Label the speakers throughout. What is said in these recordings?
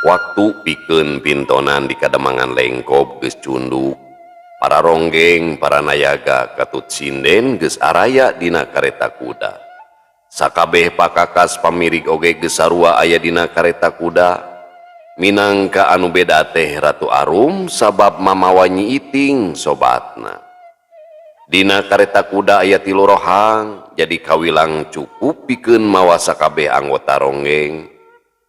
Speaker 1: Waktu pikeun pintonan di Kademangan Lengkob geus cunduk. Para ronggeng, para nayaga katut sinden geus araya dina kareta kuda. Sakabeh pakakas pamirig oge geus sarua aya dina kareta kuda. Minangka anu beda teh Ratu Arum sabab mamawa Nyi Iting sobatna. Dina kareta kuda aya tilu rohang, jadi kawilang cukup pikeun mawa sakabeh anggota ronggeng.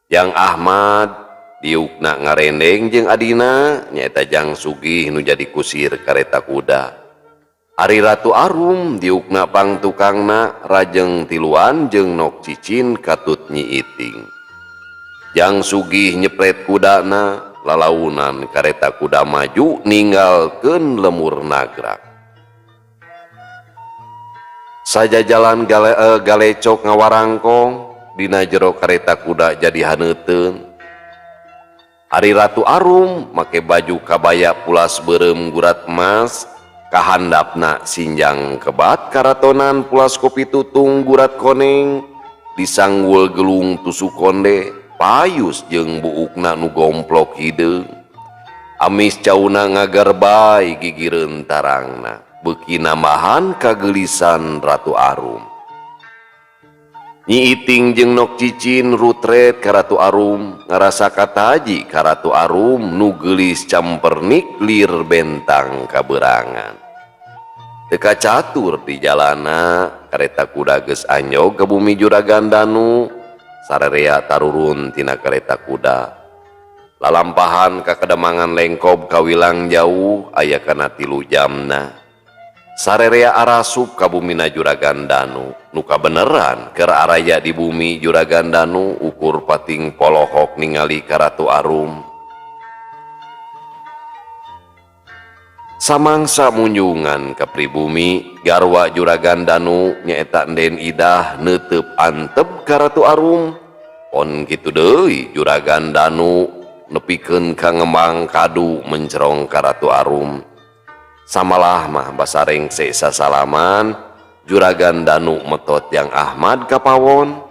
Speaker 1: Jang Ahmad diukna ngarendeng jeung adina nyaeta Jang Sugih nu jadi kusir kareta kuda. Ari Ratu Arum diukna pang tukangna Rajeng tiluan jeung Nok Cicin katut Nyi Iting. Jang Sugih nyepret kudana lalaunan kareta kuda maju ninggalkeun lemur nagrak. Saja jalan galecok ngawarangkong dina jero kareta kuda jadi haneuteun. Ari Ratu Arum make baju kabaya pulas beureum gurat emas, kahandapna sinjang kebat karatonan pulas kopi tutung gurat koneng, disanggul gelung tusuk konde, payus jeung buukna nu gomplok hideung. Amis cauna ngagarbay gigireun tarangna, beuki nambahan kageulisan Ratu Arum. Nyi Iting jeung Nok Cicin rutret ka Ratu Arum, ngarasa kataji ka Ratu Arum nu geulis campernik lir bentang kaberangan. Teu kacatur di jalana, kareta kuda geus anjog ka bumi Juragan Danu, sarerea tarurun tina kareta kuda. Lalampahan ka Kademangan Lengkob kawilang jauh aya kana 3 jamna. Sarerea arasup ka bumina Juragan Danu, nu kabeneran keur araya di bumi Juragan Danu ukur pating polohok ningali ka Ratu Arum. Samangsa munjungan ka pribumi garwa Juragan Danu nyaeta Enden Idah neuteup antep ka Ratu Arum. Pon kitu deui Juragan Danu nepikeun ka ngembang kadu mencerong ka Ratu Arum. Samalah mah basarengse sasalaman Juragan Danu metot Yang Ahmad ka pawon.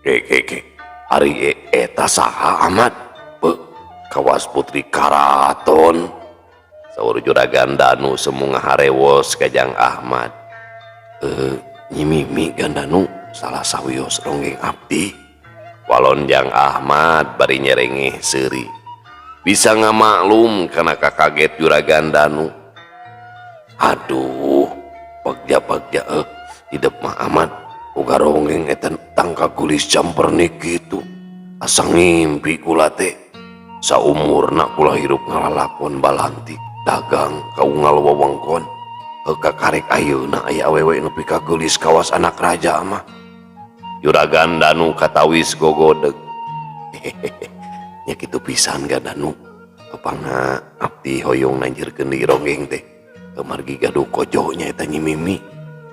Speaker 1: Ke. Ari eta saha Ahmad? Beuh, kawas putri karaton. Saur Juragan Danu semu ngaharewos ka Jang Ahmad. Nyi Mimi Gandanu salah sawios ronggeng abdi. Walon Jang Ahmad bari nyerengeh seuri. Bisa ngamaklum kana kakaget Juragan Danu. Aduh, bagja-bagja hidup mah amat. Uga ronggeng eta tangka gulis campernik gitu. Asa ngimpi kula teh. Saumurna kula hirup ngalalakon balantik, dagang kaungal wewengkon. Heuka karek ayeuna aya awewe nepi ka geulis kawas anak raja mah. Juragan Danu katawis gogodeg. Nya kitu pisan ga Danu. Kepangna abdi hoyong nanjirkeun di ronggeng teh. Margi gaduh kojo nya eta Nyi Mimi.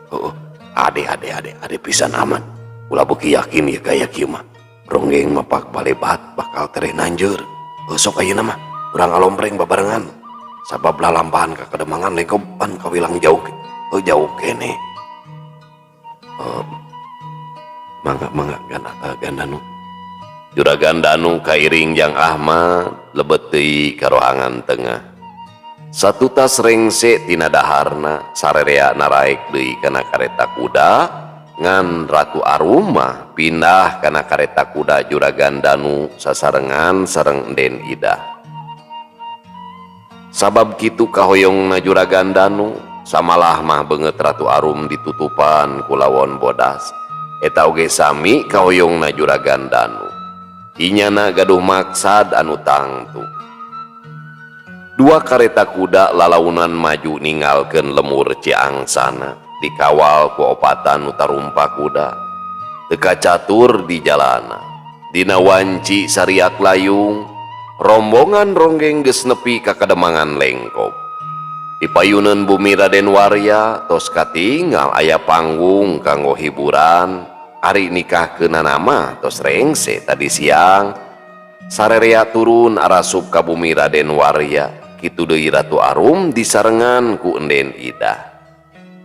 Speaker 1: Heeh, ade ade ade ade pisan aman. Ulah beuki yakin ya gaya kieu mah. Ronggeng mah pak balebat bakal tereh nanjeur. Heuh, sok ayeuna mah urang alompreng babarengan. Sabab lalampahan ka Kademangan Lengkoban kawilang jauh. Heuh, jauh keneh. Mangga mangga Gandanu. Juragan Danu kairing Jang Ahmad lebet deui ka rohangan tengah. Satutas rengse tina daharna sarerea naraek deui kana kareta kuda ngan Ratu Arum mah pindah kana kareta kuda Juragan Danu sasarengan sareng Enden Idah. Sabab kitu kahoyongna Juragan Danu samalah mah beungeut Ratu Arum ditutupan ku lawon bodas. Eta oge sami kahoyongna Juragan Danu. Inyana gaduh maksad anu tangtu. Dua kareta kuda lalaunan maju ninggalkeun lemur Ciangsana dikawal ku opatan nu tarumpa kuda. Teu kacatur di jalana. Dina wanci sariak layung, rombongan ronggeng geus nepi ka Kademangan Lengkob. Di payuneun bumi Raden Warya tos katingal aya panggung kanggo hiburan. Ari nikahkeunana mah tos rengse tadi siang. Sarerea turun arasup ka bumi Raden Warya. Kitu deui Ratu Arum disarengan ku Enden Idah.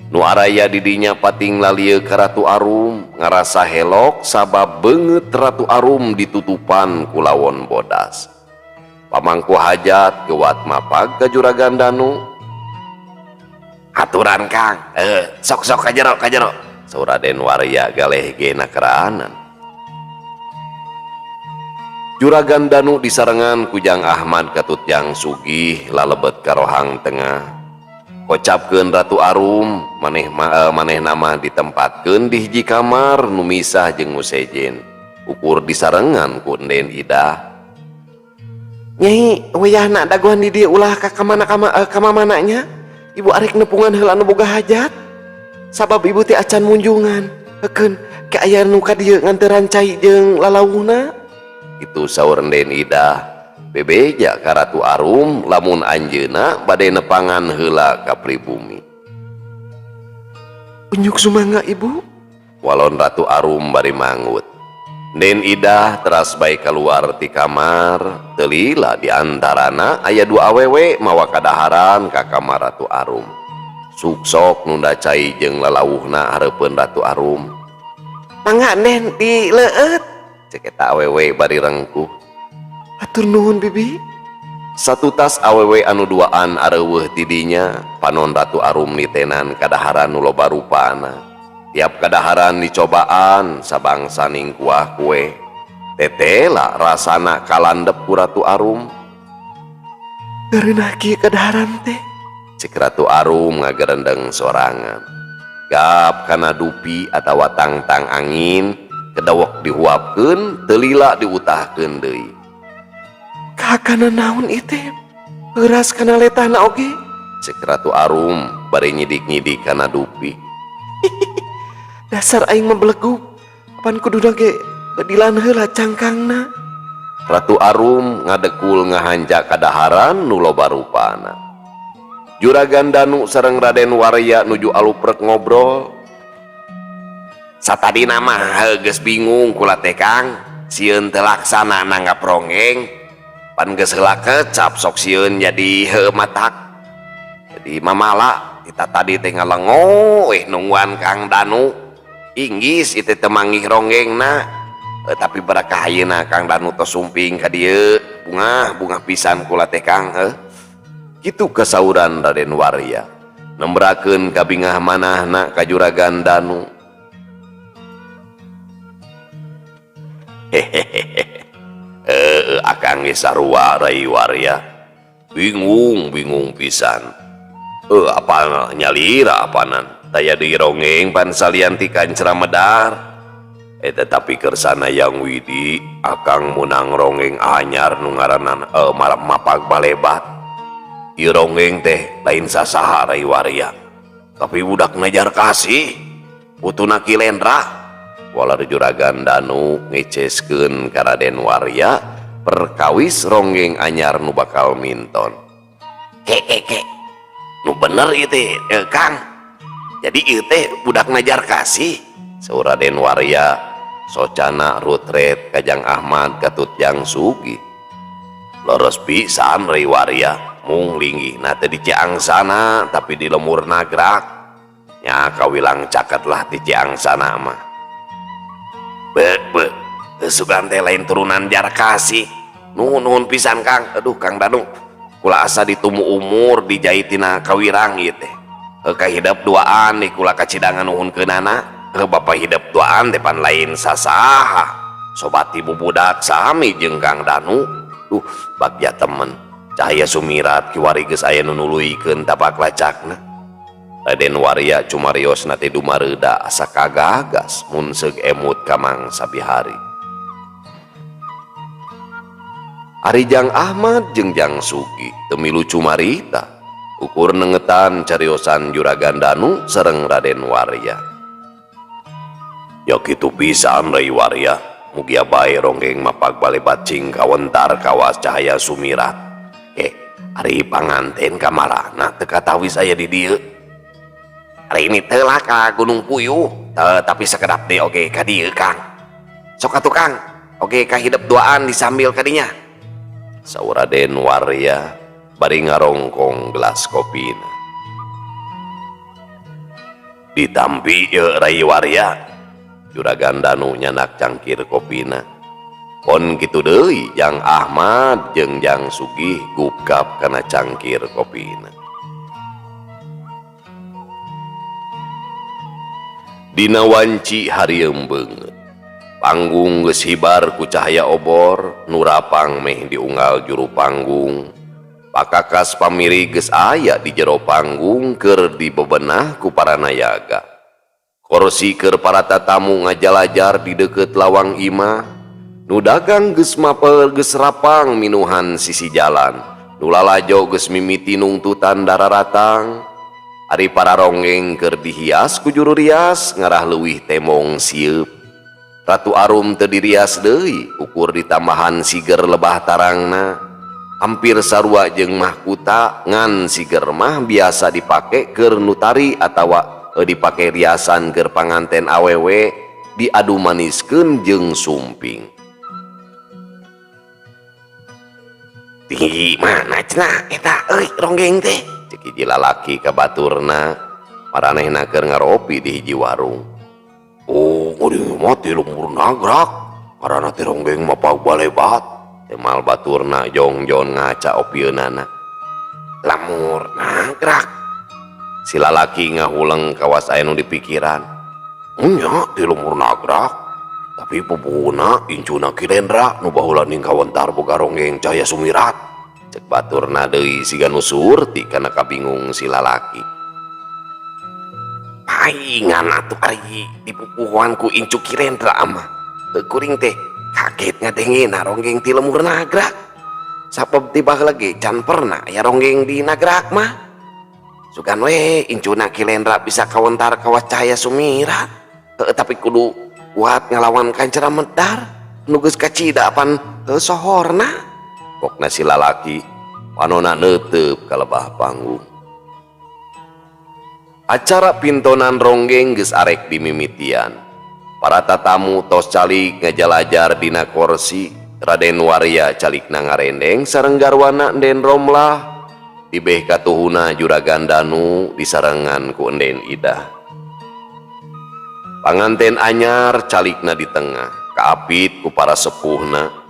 Speaker 1: Nu araya di dinya pating lalieu ka Ratu Arum ngarasa helok sabab beungeut Ratu Arum ditutupan ku lawon bodas. Pamangku hajat gewat mapag ka Juragan Danu. Aturan Kang, sok-sok ka jero ka jero. Saur Raden Warya galeh ge nakeraanan. Juragan Danu disarengan ku Jang Ahmad katut Jang Sugih lalebet ka rohang tengah. Kocapkeun Ratu Arum maneh manehna mah ditempatkeun di hiji kamar nu misah jeung nu sejen. Ukur disarengan ku Enden Idah. Nyai, wayahna dagoan di dieu ulah ka kamana ka mamana nya? Ibu arek nepungan heula nu boga hajat. Sabab ibu teh acan munjungan. Heukeun ke aya nu ka dieu nganteran cai jeung lalauhna. Itu saur Enden Idah. Bebeja ka Ratu Arum lamun anjeunna bade nepangan heula ka pribumi. Unjuk sumangga ibu. Walon Ratu Arum bari manggut. Nden Idah teras bae keluar ti kamar, teu lila di antarana aya dua awewe mawa kadaharan ka kamar Ratu Arum. Suksok nunda cai jeung lalauhna hareupeun Ratu Arum. Mangga Nden dileueut, cek eta awewe bari rengkuh. Hatur nuhun bibi. Satutas awewe anu duaan areuweuh ti dinya, panon Ratu Arum nitenan kadaharan nu loba rupana. Tiap kadaharan dicobaan sabangsaning kuah kue. Tetela rasana kalandep ku Ratu Arum. Gareunah kieu kadaharan teh, cek Ratu Arum ngagerendeng sorangan. Gap kana dupi atawa tangtang angin, kedawek dihuapkeun, teu lila diutahkeun deui. Kakana naon ieu teh? Heuras kana letahna oge, cek Ratu Arum bari nyidik-nyidik kana dupi. Dasar aing mah belegug, apan kuduna ge bedilan heula cangkangna. Ratu Arum ngadekul ngahanca kadaharan nu loba rupana. Juragan Danu sareng Raden Warya nuju aluprek ngobrol. Satadina mah geus bingung kula teh Kang, sieun teu laksana nanggap ronggeng. Pan geus heula kecap sok sieun jadi heuh matak. Jadi mamala kita tadi teh ngalengo nungguan Kang Danu. Inggis itu teu manggih ronggengna. Tapi barakah ayeuna Kang Danu tos sumping ka dieu, bungah bungah pisan kula teh Kang heuh. Kitu kasauran Raden Warya. Nembrakeun kabingah manahna ka Juragan Danu. Hehehe. Akang ge sarua Rai Warya. Bingung bingung pisan. Apa nyalira apanan? Taya deui ronggeng pan salian ti kancra medar. Tetapi kersana yang Widi akang munang ronggeng anyar nu ngaranan mapag balebat. Ieu ronggeng teh lain sasaha Rai Warya. Tapi budak najar kasih putuna Ki Lendra. Walar Juragan Danu ngeceskeun ka Raden Warya perkawis ronggeng anyar nu bakal minton. Ke ke ke. Nu bener ieu teh, Kang. Jadi ieu teh budak najar kasih. Saur Raden Warya socana rutret ka Jang Ahmad katut Jang Sugi. Leres pisan Rai Warya mung linggihna teh di Ciangsana tapi di lemur nagrak. Nya kawilang caket lah di Ciangsana mah. Be be sugan teh lain turunan Jarkasih. Nuhun nuhun pisan Kang. Aduh Kang Danu kula asa ditumu umur dijaitina kawirang ieu teh. Kahidep duaan nih kula kacidangan nuhunkeunana. Bapa hidep duaan teh pan lain sasaha. Sobat ibu budak sami jeung Kang Danu. Duh bagja temen. Cahaya Sumirat kiwari geus aya nu nuluykeun tapak lacakna. Raden Warya cumariosna teh dumareuda asa kagagas mun seug emut ka mangsa bihari. Ari Jang Ahmad jeung Jang Sugi teu milu cumarita. Ukur nengetan cariosan Juragan Danu sareng Raden Warya. Ya kitu pisan Rai Warya, mugia bae ronggeng mapag balebat cing kawentar kawas Cahaya Sumirat. Ari panganten kamarana teu katawis aya di dieu. Ari ini teu lah ka Gunung Puyuh, tapi sakedap deui oge ka dieu Kang. Sok atuh Kang, oge ka hidep duaan disambil ka dinya. Saur Raden Warya bari ngarongkong gelas kopina. Ditampi ye Rai Warya. Juragan Danu nyandak cangkir kopina. Kon kitu deui Jang Ahmad jeung Jang Sugih gugap kana cangkir kopina. Dina wanci harieum beungeut. Panggung geus hibar ku cahaya obor, nu rapang meh diunggal juru panggung. Pakakas pamiri geus aya di jero panggung keur dibebenah ku para nayaga. Korsi keur para tatamu ngajalajar di deukeut lawang imah. Nu dagang geus mapel geus rapang minuhan sisi jalan. Nu lalajo geus mimiti nungtutan dararatang. Ari para ronggeng keur dihias ku juru rias ngarah leuwih temong sieup. Ratu Arum teu dirias deui, ukur ditambahan siger lebah tarangna. Hampir sarua jeung mahkuta, ngan siger mah biasa dipake keur nu tari atawa dipake riasan keur panganten awewe diadu maniskeun jeung sumping. Tinggi mana cenah eta euy ronggeng teh? Cek hiji lalaki ka baturna, maranehna keur ngaropi di hiji warung. Oh, kuring mah ti lembur nagrak, karana ti ronggeng mah pag balebat. Temal baturna jongjon ngaca opieunana. Lamur nagrak. Si lalaki ngahuleng kawas aya nu dipikiran. Nya ti lembur nagrak, tapi pupuhuna incuna Ki Lendra nu baheula ning kawentar boga ronggeng Cahaya Sumirat. Cek baturna deui siga nu surti kana kabingung si lalaki. Paingan atuh ari dipupuhuan ku incu Ki Lendra mah. Kuring teh kaget ngadengena ronggeng ti lemur nagrak. Sabab ti baheula ge can pernah aya ronggeng di nagrak mah. Sugan we incuna Ki Lendra bisa kawentar kawas Cahaya Sumirat. Heuh, tapi kudu kuat ngalawan Kancra Medar nu geus kacida pan sohorna. Pokna si lalaki panona neuteup ka lebah panggung. Acara pintonan ronggeng geus arek dimimitian. Para tatamu tos calik ngajalajar dina korsi. Raden Warya calikna ngarendeng sareng garwana Enden Romlah. Dibeh katuhuna Juragan Danu disarengan ku Enden Idah. Panganten anyar calikna di tengah, kaapit ku para sepuhna.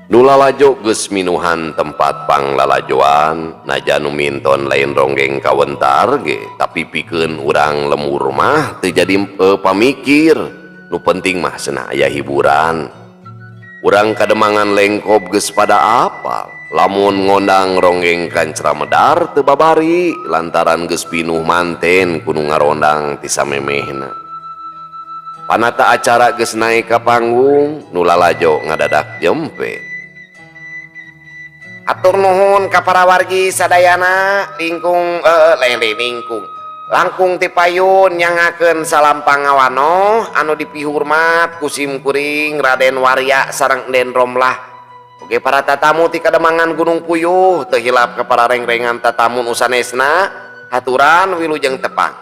Speaker 1: Nu lalajo geus minuhan tempat panglalajoan, najan nu minton lain ronggeng kawentar ge, tapi pikeun urang lemur mah teu jadi pamikir. Nu penting mah cenah aya hiburan. Urang kademangan Lengkob geus pada apal, lamun ngondang ronggeng Kancra Medar teu babari lantaran geus pinuh manten ku nu ngarondang ti samemehna. Panata acara geus naek ka panggung, nu lalajo ngadadak jempe. Atur nuhun ka para wargi sadayana lingkung lele lingkung langkung ti payun nyangakeun salam pangawanoh anu dipihurmat ku sim kuring Raden Warya sareng Enden Romlah. Oge para tatamu ti kademangan Gunung Puyuh teu hilap ka para rengrengan tatamu nu sanesna haturan wilujeng tepang.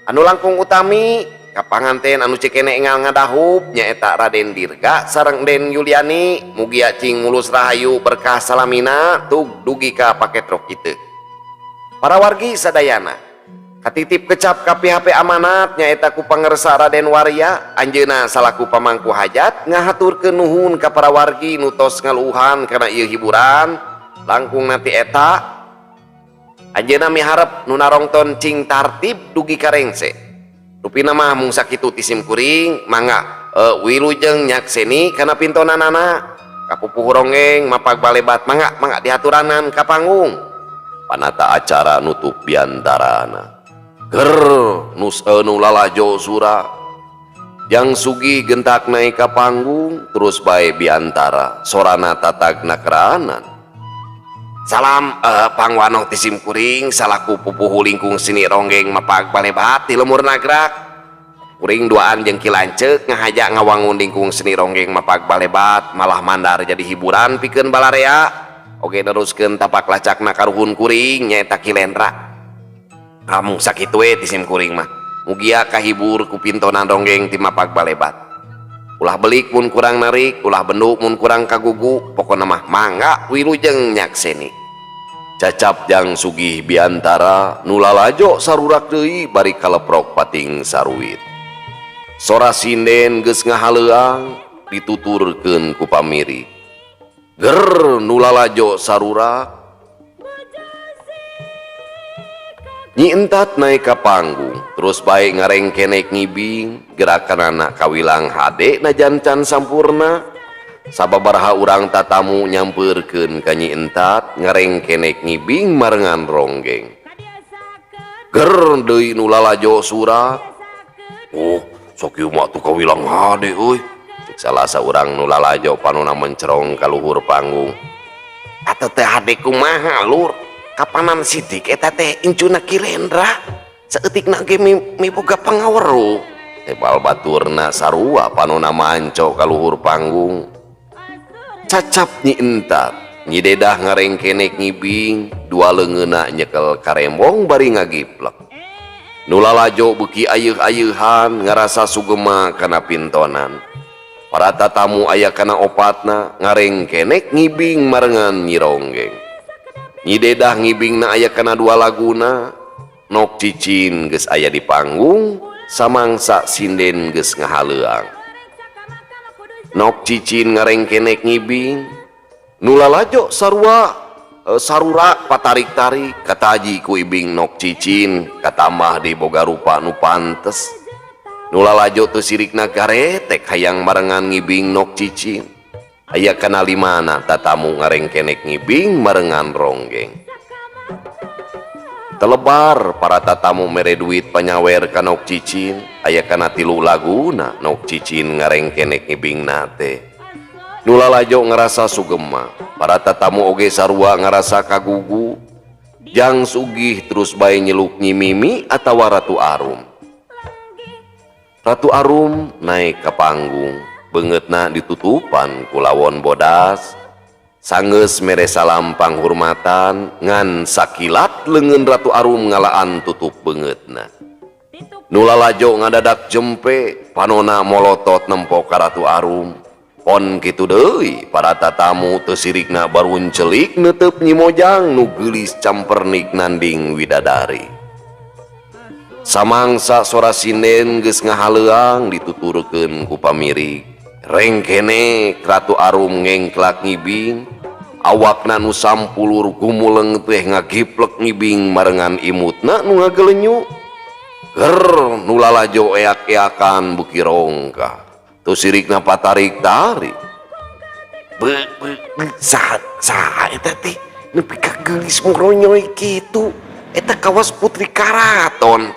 Speaker 1: Anu langkung utami ka panganten anu cikene engal ngadahup nyaeta Raden Dirga sareng Den Yuliani, mugia cing mulus rahayu berkah salamina tug dugi ka paketrok kitu. Para wargi sadayana katitip kecap ka PHP amanat nyaeta ku pangersa Raden Warya, anjeunna salaku pamangku hajat ngahaturkeun nuhun ka para wargi nu tos ngaluuhan kana ieu hiburan. Langkung nanti eta anjeunna miharep nu narongton cing tartib dugi ka rengse. Rupina mah mung sakitu ti sim kuring, mangga wilujeng nyakseni kana pintonanana. Kapupuh ronggeng mapag balebat, mangga mangga dihaturanan ka panggung. Panata acara nutup biantarana. Ger nus nu lalajo sura. Jang Sugi gentak naik ka panggung terus bae biantara sorana tatagna keranan. Salam pangwanoh ti sim kuring salaku pupuhu lingkung seni ronggeng mapag balebat ti lemur nagrak. Kuring duaan jeung Ki Lanceuk ngahaja ngawangun lingkung seni ronggeng mapag balebat malah mandar jadi hiburan pikeun balarea. Oge neruskeun tapak lacakna karuhun kuring nyaeta Ki Lendra. Kamu sakitu we ti sim kuring mah. Mugia kahibur ku pintonan ronggeng ti mapag balebat. Ulah belik mun kurang narik, ulah bendu mun kurang kagugu, pokona mah mangga wilujeng nyakseni. Cacap Jang Sugih biantara nu lalajo sarurak deui bari kaleprok pating saruit. Sora sinden geus ngahaleuang dituturkeun ku pamirik. Ger nu lalajo sarurak. Nyi Entat naik ka panggung terus bae ngarengkenek ngibing gerakanana kawilang hade najan can sampurna. Sababaraha urang tatamu nyampeurkeun ka Nyi Entat ngarengkenek ngibing marengan ronggeng. Ger deui nu lalajo surak. Oh, sok ieu mah atuh kawilang hade euy. Cek salah saurang nu lalajo panona mencerong ka luhur panggung. Atuh teh hade kumaha lur? Kapanan sidik eta teh incuna Ki Lendra. Saeutikna ge miboga pangaweruh. Tebal baturna sarua panona manco ka luhur panggung. Cacap Nyi Entat, Nyi Dedah ngarengkenek ngibing, dua leungeunna nyekel karembong bari ngagiplek. Nu lalajo beuki ayeuh-ayeuhan ngarasa sugema kana pintonan. Para tatamu aya kana opatna ngarengkenek ngibing marengan Nyi Ronggeng. Nyi Dedah ngibingna aya kana dua laguna, Nok Cicin geus aya di panggung, samangsa sinden geus ngahaleuang. Nok Cicin ngarengkenek ngibing, nu lalajo sarua sarurak patarik-tarik kataji ku ibing Nok Cicin katambah di boga rupa nu pantes. Nu lalajo teu sirikna garetek hayang marengan ngibing Nok Cicin. Aya kana limana tatamu ngarengkenek ngibing marengan ronggeng. Telebar para tatamu mere duit panyawer ka Nok Cicin, aya kana tilu laguna Nok Cicin ngarengkenek ngibing nate. Nu lalajo ngarasa sugema, para tatamu oge sarua ngarasa kagugu. Jang Sugih terus bae nyeluk Nyi Mimi atawa Ratu Arum. Ratu Arum naik ke panggung, beungeutna ditutupan ku lawon bodas. Sanggeus mere salam panghurmatan ngan sakilat leungeun Ratu Arum ngalaan tutup beungeutna. Nu lalajo ngadadak jempe, panona molotot nempo ka Ratu Arum. Pon kitu deui para tatamu teu sirikna baruncelik neuteup Nyi Mojang nu geulis campernik nanding widadari. Samangsa sora sinden geus ngahaleuang dituturkeun ku pamirik. Rengkenek Ratu Arum ngengklak ngibing, awakna nu sampulur gumuleng teh ngagiplek ngibing marengan imutna nu ngagelenyu. Ger nu lalajo eak-eakan beuki rongkah. Teu sirikna patarik-tarik. Be be be saha saha eta teh nepi ka geulis moronyoy kitu. Eta kawas putri karaton.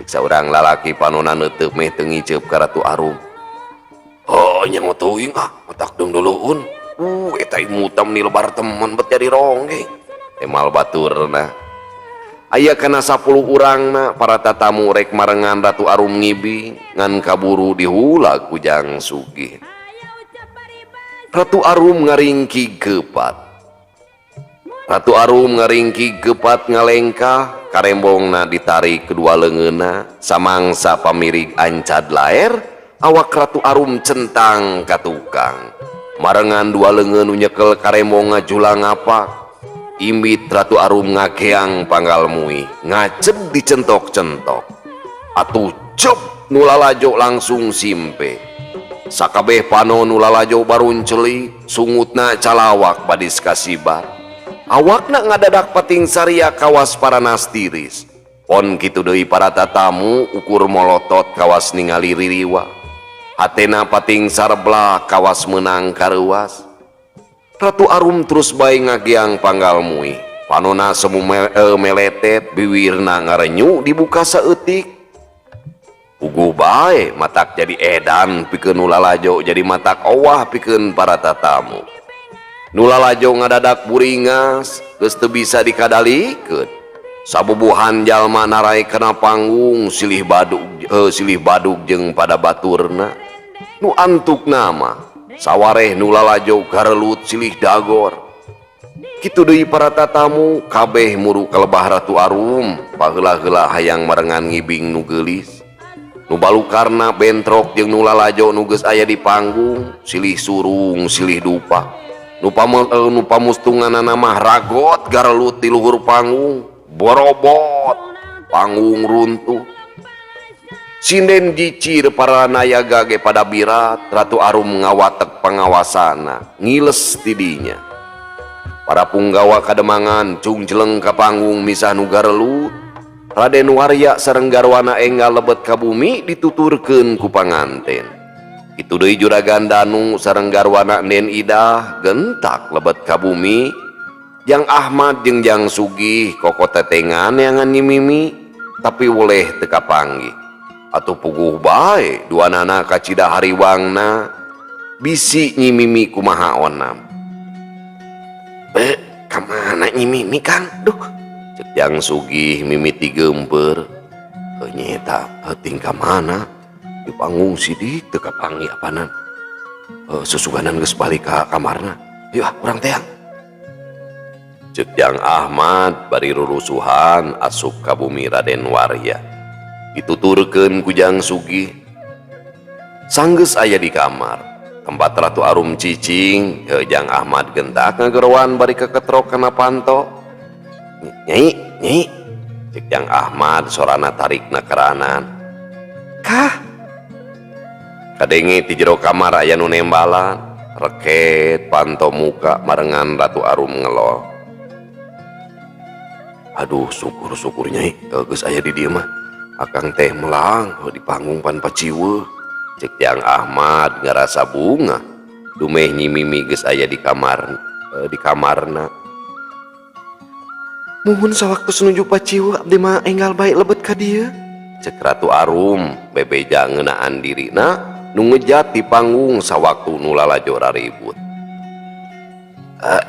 Speaker 1: Cek saurang lalaki panona neuteub meh teu ngiceup ka Ratu Arum. Oh, nya teuing ah, otak deung duluun. Eta imutam ni lebar temen bet jadi ronggeng. Emal baturna. Aya kana 10 urangna para tatamu rek marengan Ratu Arum ngibing ngan kaburu dihulag ku Jang Sugih. Ratu Arum ngaringkig keupat. Ratu Arum ngaringkig keupat ngalengkah karembongna ditarik kedua leungeunna samangsa pamirig ancad laer awak Ratu Arum centang ka tukang. Marengan dua leungeun nu nyekel karembong ngajulang ngapak. Imbit Ratu Arum ngageang panggal mui, ngacep dicentok-centok. Atuh cep nu lalajo langsung simpe. Sakabeh pano nu lalajo baruncelik, sungutna calawak badis kasibar. Awakna ngadadak pating saria kawas paranas tiris. Pon kitu deui para tatamu ukur molotot kawas ningali ririwa. Hatena pating sarbla kawas meunang kareuwas. Ratu Arum terus bae ngageang panggal mui. Panona semu meletet, biwirna ngarenyu dibuka saeutik. Puguh bae matak jadi edan pikeun nu lalajo jadi matak owah pikeun para tatamu. Nu lalajo ngadadak buringas geus teu bisa dikadalikeun. Sabubuhan jalma naraek kana panggung silih badug jeung pada baturna. Nu antuk nama sawareh nu lalajo garelut silih dagor. Kitu deui para tatamu kabeh muru kalebah Ratu Arum baheula-heula hayang marengan ngibing nu geulis. Nu balukarna bentrok jeung nu lalajo nu geus aya di panggung silih surung silih dupa. Nu pamustunganana mah ragot garelut di luhur panggung, borobot panggung runtuh. Sinden jicir, para nayaga ge pada birat. Ratu Arum ngawatek pangawasana, ngiles tidinya. Para punggawa kademangan cungceleng ka panggung misah nu garelut. Raden Warya sareng garwana enggal lebet ka bumi dituturkeun ku panganten. Kitu deui Juragan Danu sareng garwana Nden Idah gentak lebet ka bumi. Jang Ahmad jeung Jang Sugih koko tetengan neangan Nyi Mimi, tapi woleh teu kapanggih. Atuh puguh bae duanana kacida hariwangna, bisi Nyi Mimi kumaha onam. "Be, kamana Nyi Mimi, Kang? Duh," cek Jang Sugih mimiti geumpeur. "Heuh, nyeta heuting ka mana? Di panggung sidik teu kapanggih apanan. Heuh, susuganan geus balik ka kamarna. Yuk ah, urang teang," cek Jang Ahmad bari rurusuhan asup ka bumi Raden Warya. Dituturkeun ku Jang Sugih. Sanggeus aya di kamar tempat Ratu Arum cicing, Jang Ahmad gentak ngageroan bari keketrok kana panto. "Nyai, Nyai," cek Jang Ahmad, sorana tarikna keranan. "Kah?" Kadenge ti jero kamar aya nu nembalan. Reket panto muka marengan Ratu Arum ngelol. "Aduh, syukur-syukur, Nyai, geus aya di dieu mah. Akang teh melang di panggung pan paciweuh," cek Jang Ahmad ngarasa bungah dumeh Nyi Mimi geus aya di kamar, di kamarna. "Muhun, sawaktu nuju paciweuh abdi mah enggal bae lebet ka dieu," cek Ratu Arum bebeja ngeunaan dirina nu ngejat di panggung sawaktu nu lalajo raribut.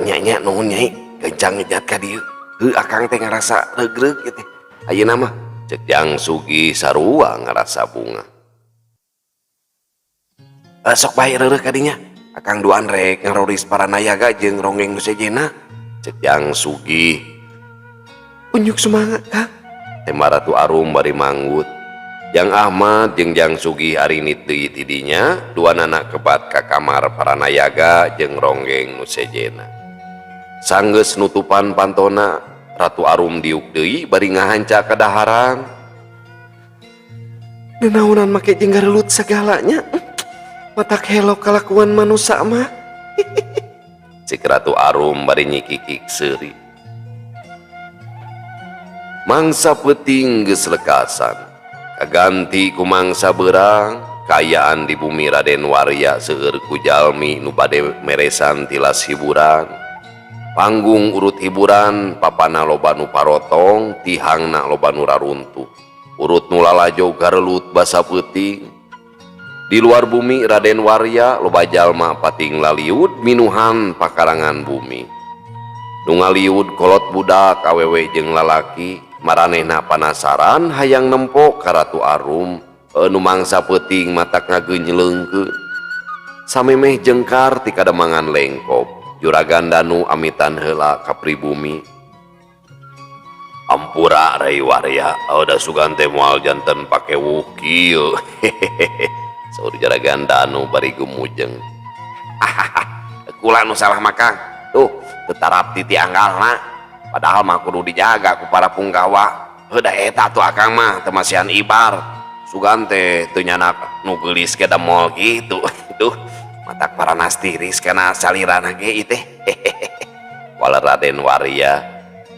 Speaker 1: "Nya nya, nuhun, Nyai, gancang ngejat ka dieu. Heuh, akang teh ngarasa regreg gitu ayeuna mah," cek Jang Sugih sarua ngarasa bungah. "Sok bae reureuh kadinya, akang duaan rek ngaroris para nayaga jeung ronggeng nu sejenna," cek Jang Sugih. "Unjuk semangat, Kang," tema Ratu Arum bari manggut. Jang Ahmad jeung Jang Sugih arinit deui tidinya, duanana kebat ka kamar para nayaga jeung ronggeng nu sejenna. Sanggeus nutupan pantona, Ratu Arum diuk deui bari ngahanca kadaharan. "Nenaonan make jeung garelut sagalanya? Matak helok kalakuan manusa mah," cek Ratu Arum bari nyikikik seuri. Mangsa peuting geus lekasan kaganti ku mangsa beurang. Kaayaan di bumi Raden Warya seueur ku jalmi nu bade meresan tilas hiburan. Panggung urut hiburan papana loba nu parotong, tihangna loba nu raruntuh, urut nu lalajo garelut basa peuting. Di luar bumi Raden Warya loba jalma pating laliud minuhan pakarangan bumi. Nu ngaliud kolot budak, awewe jeung lalaki. Maranehna panasaran hayang nempo ka Ratu Arum nu mangsa peuting matak ngageunjleungkeun. Samemeh jengkar ti kademangan Lengkob, Juragan Danu amitan heula ka pribumi. "Ampura, Rai Warya, da sugan teh moal janten pakewuh kieu," saur Juragan Danu bari gumujeng. "Kula nu salah mah, Kang. Tuh, teu tarapti ti anggalna. Padahal mah kudu dijaga ku para punggawa. Heuh, da eta tuh akang mah teu masihan ibar. Sugan teh teu nyanak nu geulis ke mol kitu. Duh, matak paranas tiris kana salirana ge ieu teh," waler Raden Warya.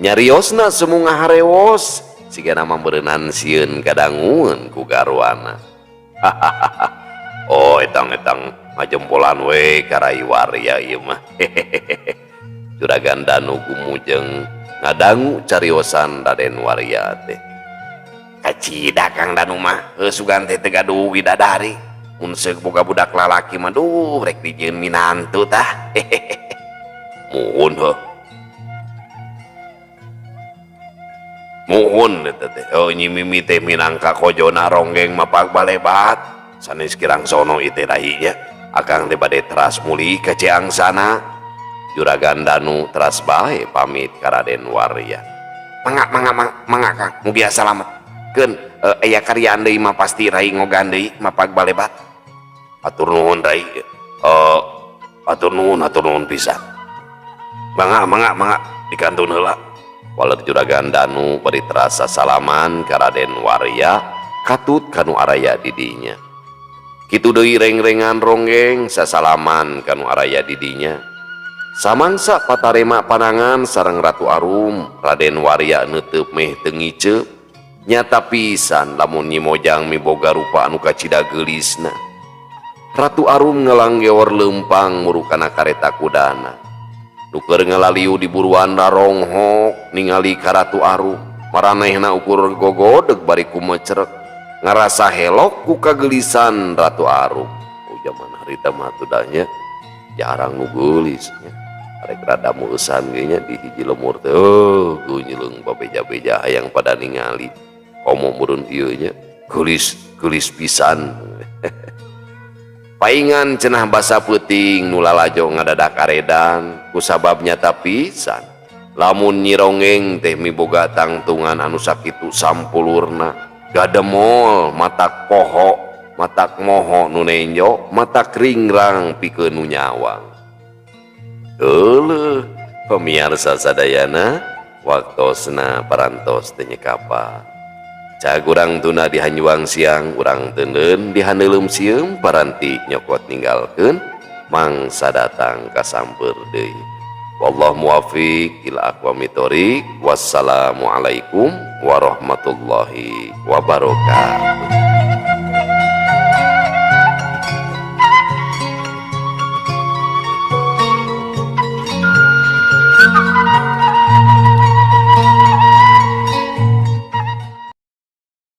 Speaker 1: Nyariosna semu ngaharewos sigana mambeureunnan sieun kadangueun ku garwana. "Oh, etang-etang ngajempolan we ka Rai Warya ieu mah," Juragan Danu gumujeng ngadangu cariosan Raden Warya teh. "Kacida Kang Danu mah, heuh, sugan teh teu gaduh widadari. Mun seuk boga budak lalaki mah, duh, rek dijieun minantu tah." "Muhun, heuh. Muhun eta teh. Oh, Nyi Mimi teh minangka kojona ronggeng mapak balebat. Sanes kirang sono ieu teh rahinya. Akang teh bade teras mulih ka Ciangsana." Juragan Danu teras bae pamit ka Raden Warya. "Mangga, mangga, mangga, Kang, mugia salamet. Keun aya karyaan deui mah pasti rai ngogan deui mapag balebat." "Atur nuhun, Rai. Atur nuhun, atur nuhun pisan." Mangga mangga mangga dikantun heula. Waler Juragan Danu bari terasa salaman ka Raden Warya katut kanu araya di dinya. Kitu deui reng-rengan ronggeng sasalaman kanu araya di dinya. Samangsa patarema panangan sareng Ratu Arum, Raden Warya neuteub meh teu ngiceup. Nyata pisan lamun Nyi Mojang miboga rupa anu kacida geulisna. Ratu Arum ngalanggeor leumpang murukana kareta kudana. Nu keur ngalaliu di buruan raronghok ningali ka Ratu Arum. Maranehna ukur gogodeg bari kumecrek. Ngarasa helok ku kageulisan Ratu Arum. Oh, zaman harita mah atuh da nya jarang nu geulis nya. Arek rada meueusan ge nya di hiji lemur teh oh geunyleung babeja-beja hayang pada ningali. Komo meureun ieu nya geulis geulis pisan. Paingan cenah basa peuting nu lalajo ngadadak aredan kusabab nyata pisan. Lamun Nyi Ronggeng teh miboga tangtungan anu sakitu sampulurna, gademol matak poho, matak moho nu nenjo, matak ringrang pikeun nu nyawang. Euleuh, pamiarsa sadayana, waktosna parantos teu nyekapan. Cag urang tunda di hanjuang siang, urang teuneun di handeuleum sieum, paranti nyokot ninggalkeun mangsa datang kasampeur deui. Wallahu muwaffiq ila aqwamit thoriq. Wassalamualaikum warahmatullahi wabarakatuh.